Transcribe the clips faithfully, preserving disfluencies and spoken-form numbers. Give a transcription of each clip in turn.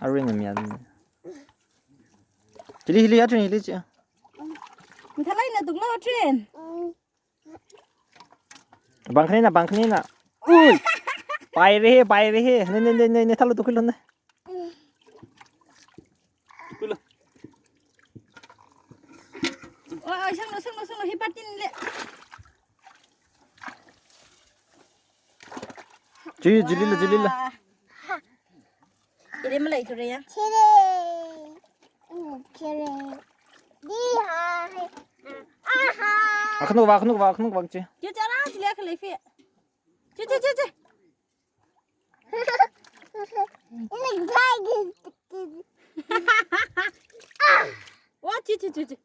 Arui ngam ya. Chili, hili, Atrin, hili chi. Mathālāk eina tuklo, Atrin. Bangkhanina, bangkhanina. Ui. Paire he, paire he. Ne, ne, ne, ne, ne, thālo tukhilo ne. Tukhilo. Oh, oh, sanglo, sanglo, sanglo, hi patin le. Chi, chilila, chilila. Ah. Ire malai kure ya. Chire. Mm, chire. Di ha hai. Aha. Akhanuk vak, akhanuk vak, akhanuk vak chi. Chi chara chile khalei fi. Chi, chi, chi, chi. Ina jai. Wa, chi, chi, chi, chi.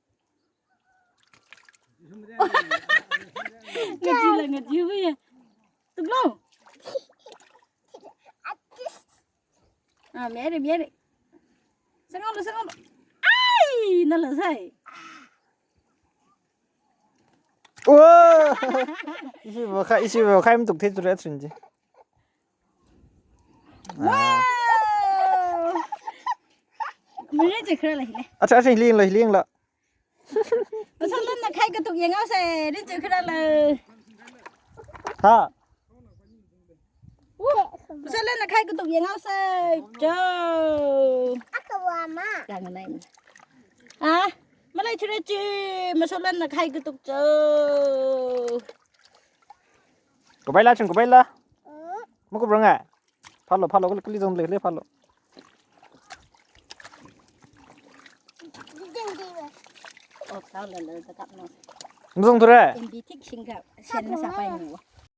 Ngaji la ngaji hui ya. Tuklo. Ah, mere, mere. Sangalo, sangalo. Ai, nala sai. Oh! Ishi bo khai, ishi bo khai matuk the ture Atrin chi. Wow! Mire che khra la hile. Acha, acha, hili yanglo, hili yanglo. Masholanna khai katuk yanghaosei, rin chi khara lei. Ha. Wo, masholanna khai katuk yanghaosei. Jo. Akawama. Yang nai. Ah, malai chire chi, masholanna khai katuk jo. Kubai la, chun kubai la. Hmm? Makuprang ai. Phalo, phalo, kali, kali zong le, le phalo. Oh, sao la la, zakap no. Mazong ture. M B tik singkap, sian na sa pai mo.